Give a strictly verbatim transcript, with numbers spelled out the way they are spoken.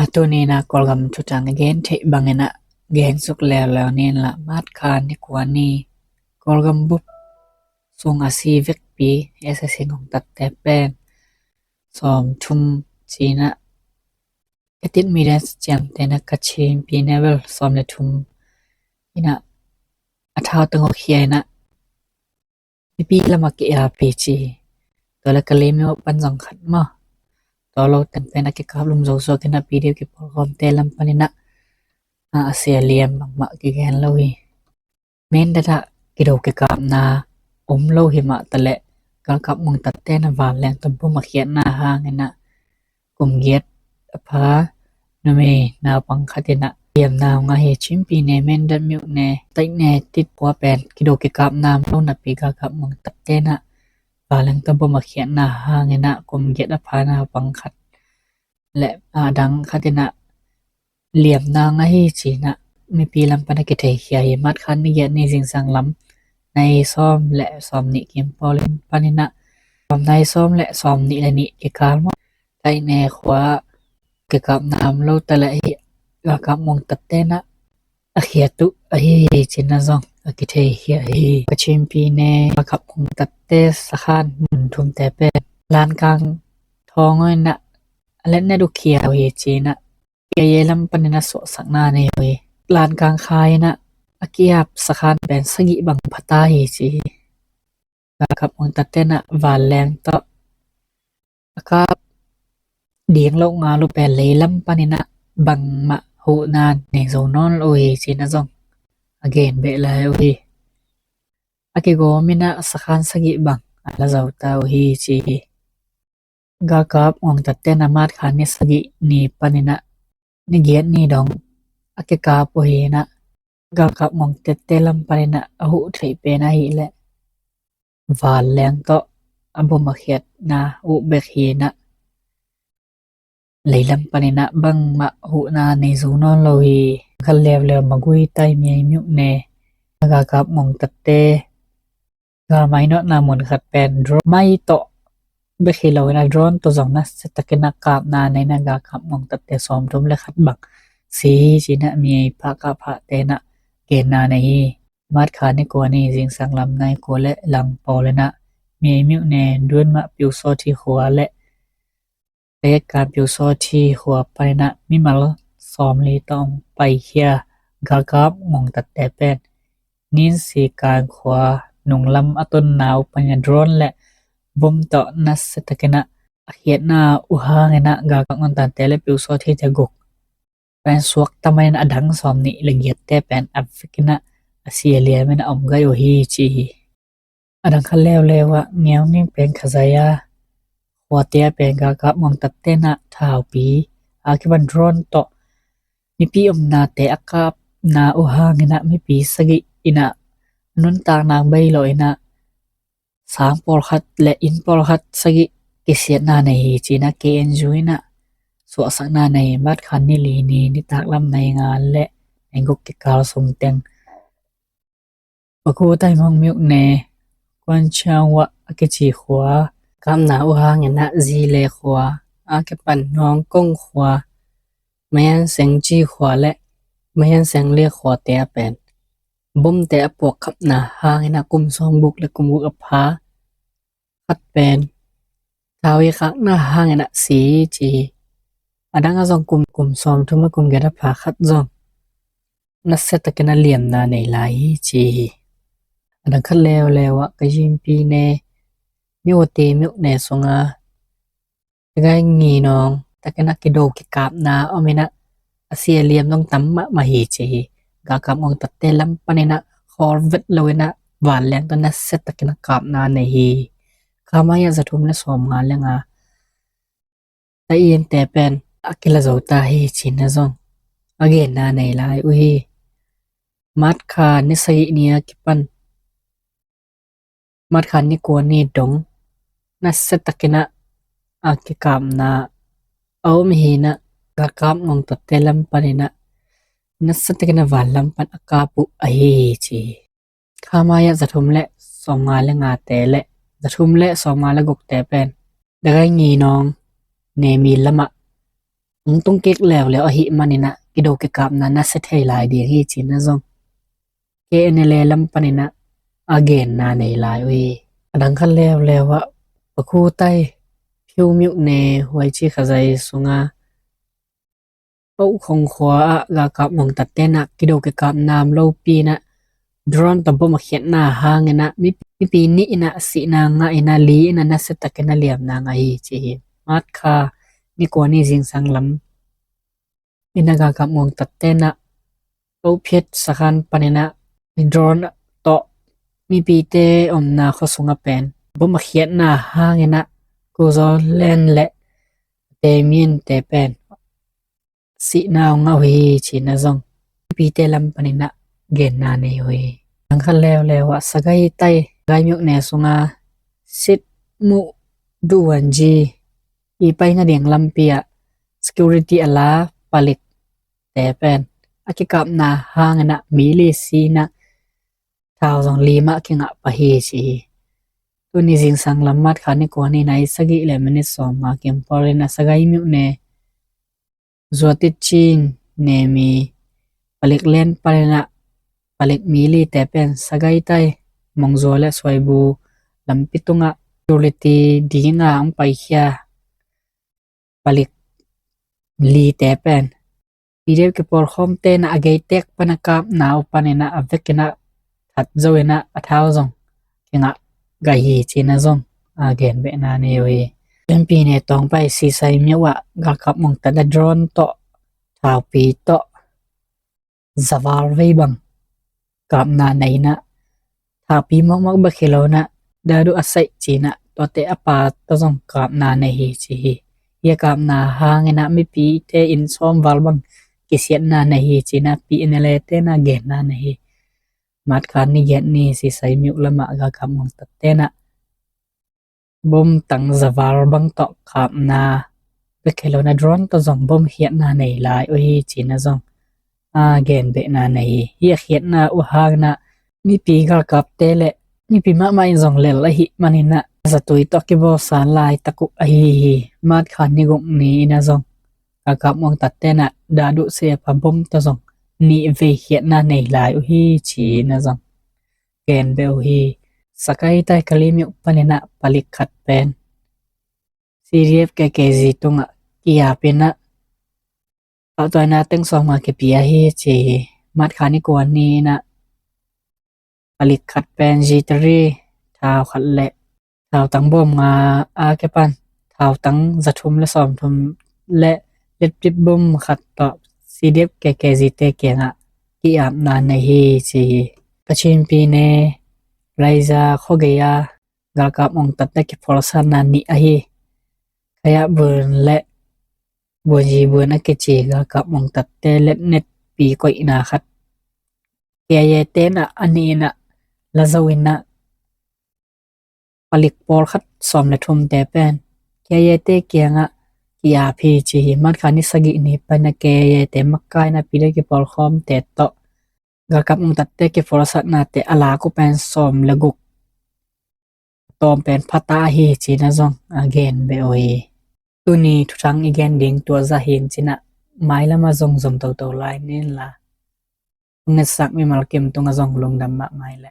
A tuni-in ah Kawlgam thutang a gen theih bangin ah gen suk leuleu ni inla, March kha ni kua ni Kawlgam bup sung a si vekpi S A C ngongtatte pen sawmthum ci-in ah, ka titmite ciamtehna Kachin pi ne bel sawm le thum in ah a thautang awkhia in ah mipi lamah ki-ap hi ci hi. Tua le ka lei mi pan zong khat maw, tua lo teng pen a kikap lum zo suak in ah P D F kipawlkhawmte lam panin ah a sia liam bangmah kigen lo hi. Mindat ah kido kikapna om lo hi mah taleh galkap ngongtatte in ah vanleng tawh bom a khiatna hangin ah kum giat a pha numei naupang khat in ah liamna hong ngah hi. Chin pi ne, Mindat myone, Taik ne, Tit khua pen kido kikapna om lo napi galkap ngongtatte in ah vanleng tawh bom a khiatna hangin ah kum giat a pha naupang khat le a dang khat in ah liamna hong ngah hi ci-in ah mipi lam pan a kitheikhia hi. March kha ni giat ni zingsang lam nai sawm le sawmnih kim pawl in panin ah sawm nai sawm le sawmnih le nih kikal maw, Taik ne khua kikapna om lo taleh hih galkap ngongtatte in ah a khiat uh ahi hi ci-in ah zong a kitheikhia hi. Kachin pi ne galkap ngongtatte sakhan mun thumte pen Lankang thawng in ah a letnet uh khia uh hi ci-in ah P I A lam panin ah suahsakna nei uh hi. Lankang khai in ah a ki-ap sakhan pen sagih bang pha ta hi ci hi. Galkap ngongtatte in ah vanleng tawh a kap ding loh ngal uh pen lei lam panin ah bangmah huhna nei zo nawn lo uh hi ci-in ah zong a gen beh lai uh hi. A kigawm in ah sakhan sagih bang a la zo ta uh hi ci hi. Galkap ngongtatte in ah March kha ni sagih ni panin ah ni giat ni dong a kikap uh hi in ah galkap ngongtatte lam panin ah a huh theih pen ahih leh vanleng tawh a bom a khiatna uh bek hi in ah lei lam panin ah bangmah huhna nei zo nawn lo hi. Kha leuleu Magway, Taimyai myone, galkap ngongtatte galmai nawtna mun khat pen drone mai tawh bek hi lo in ah drone tawh zong nasia takin ah kapna nei in ah galkap ngongtatte sawmthum le khat bang si hi ci-in ah Myai phah kah phahte in ah genna nei hi. March kha ni kua ni zingsang lam nai kua le lang pawl in ah Myai myone Dunmah Pyusawthi khua le Tayakan Pyusawthi khua panin ah mimal sawmli tawh hong paikhia galkap ngongtatte pen Ninsikan khua nunglam a tunna uh panin ah drone le bom tawh nasia takin ah a khiatna uh hangin ah galkap ngongtatte le Pyusawthite guk pen suakta man in ah a dang sawmnih le giatte pen a vek in ah a sia liam in ah om gai uh hi ci hi. A dang kha leuleu ah Ngeungning pen Khazaya khuate ah pen galkap ngongtatte in ah thaupi a kipan drone tawh mipi omnate a kapna uh hangin ah mipi sagih in ah nuntakna bei lo in ah sang pawlkhat le inn pawlkhat sagih kisiatna nei hi ci-in ah K N U in ah suahsakna nei hi. March kha ni li ni nitak lam nai nga le nai guk kikal sung teng Paku Taimong myone Kuanchiang Wah a kici khua kapna uh hangin ah Zile khua a kipan Nawngkong khua, Mayan Seng Ci khua le Mayan Seng Le khuate ah pen bomte a puakkhapna hangin ah kum sawmguk le kum guk a pha khat pen thau i khakna hangin ah si ci hi. A dang ah zong kum kum sawmthum le kum giat a pha khat zong nasia takin ah liamna nei lai hi ci hi. A dang kha leuleu ah Kachin pi ne Myote myone sungah Gai Nginawng takin ah kido kikapna om in ah a sia liam zong tam mahmah hi ci hi. Galkap ngongtatte lam panin ah khawl vet lo in ah vanleng tawh nasia takin ah kapna nei hi. Kha mai ah zathum le sawmnga le nga ta i ente pen a kila zo ta hi ci-in ah zong a genna nei lai uh hi. March kha ni sagih ni a kipan March kha ni kua ni dong nasia takin ah a kikapna a om hi in ah galkap ngongtatte lam panin ah nasia takin ah van lam pan a kap uh ahi hi ci hi. Kha mai ah zathum le sawmnga le ngate le zathum le sawmnga le gukte pen Dagai Nginawng Nemi lamah hong tung kik leuleu ahih manin ah kido kikapna nasia thei lai ding hi ci-in ah zong K N L A lam panin ah a genna nei lai uh hi. A dang khat leuleu ah Pakhu tai Phyu myone Huaichi khazai sunga Pauk Khong khua ah galkap ngongtatte in ah kido kikapna om lopi in ah drone tawh bom a khiatna hangin ah mi, mipi nih in ah sihna ngah in ah li in ah nasia takin ah liamna ngah hi ci hi. March kha ni kua ni zingsang lam in ah galkap ngongtatte in ah Pauk Phiat sakhan panin ah drone tawh mipite omna khua sungah pen bom a khiatna hangin ah Khuzaw Leng le Temin te pen sihna ngah uh hi ci-in ah zong mipite lam panin ah genna nei uh hi. A dang khat leuleu ah Sagaing tai Sagaing myone sunga Sit Mu Duwan Ji i paina ding lampi ah security a la palik te pen a kikapna hangin ah mi li si in ah thau zong li mah kingah pah hi ci hi. Tuni zingsang lam March kha ni kua ni nai sagih le minit sawm nga kim pawl in ah Sagaing myone Zuatit Chin Nemi palik len panin ah palik mi li te pen Sagaing tai Mongzua le Suaibu lampi tungah security ding a hong paikhia palik li te pen P D F kipawlkhawmte in ah a gei tek pan a kapna uh panin ah a vekin ah that zo in ah a thau zong kingah gah hi ci-in ah zong a genbehna nei uh hi. Pen pi ne tawng pai Sisai myo ah galkap ngongtat a drone tawh thaupi tawh za val vei bang kapna nei in ah thaupi mawkmawk bek hi lo in ah dadu a saih ci-in ah tuate a pa tawh zong kapna nei hi ci hi. Hi a kapna hangin ah mipite inn sawm val bang kisiatna nei hi ci-in ah P N L A te in ah genna nei hi. March kha ni giat ni Sisai myo lamah galkap ngongtatte in ah bom tang za val bang tawh kapna bek hi lo in ah drone tawh zong bom khiatna nei lai uh hi ci-in ah zong a genbehna nei hi. Hi a khiatna uh hangin ah mipi galkapte le mipi mahmah in zong lel ahih manin ah zatui tawh kibawlsa laitak uh ahi hi. March kha ni guk ni in ah zong galkap ngongtatte in ah dadu se a pa bom tawh zong nih vei khiatna nei lai uh hi ci-in ah zong genbeh uh hi. Sagaing tai Kalemyo panin ah palik khat pen C D F K K Z tungah ki-ap in ah pahtawi na teng sawm nga kipia hi ci hi. March kha ni kua ni in ah palik khat pen G three thau khat le thautang bawm nga a kipan thautang za thum le sawm thum le litrip bawm khat tawh C D F K K Z te kiangah ki-apna nei hi ci hi. Kachin pi ne Laiza khuagei a galkap ngongtatte kipholsatna nih ahi Khaya Bun le Bunji Bun a kici galkap ngongtatte letnet pi koihna khat K I A te in ah a nih in ah la zo in ah palik pawlkhat sawm le thumte pen K I A te kiangah ki-ap hi ci hi. March kha ni sagih ni panin ah K I A te makai in ah P D F kipawlkhawmte tawh galkap ngongtatte kipholsatnate a lak uh pen sawm le guk tawm pen pha ta hi ci-in ah zong a genbeh uh hi. Tuni thuthang i gen ding tua zah hi in ci-in ah mailam ah zong zom toto lai ni in la. Hong ngetsak mimal kim tungah zong lungdam mahmah hi leh.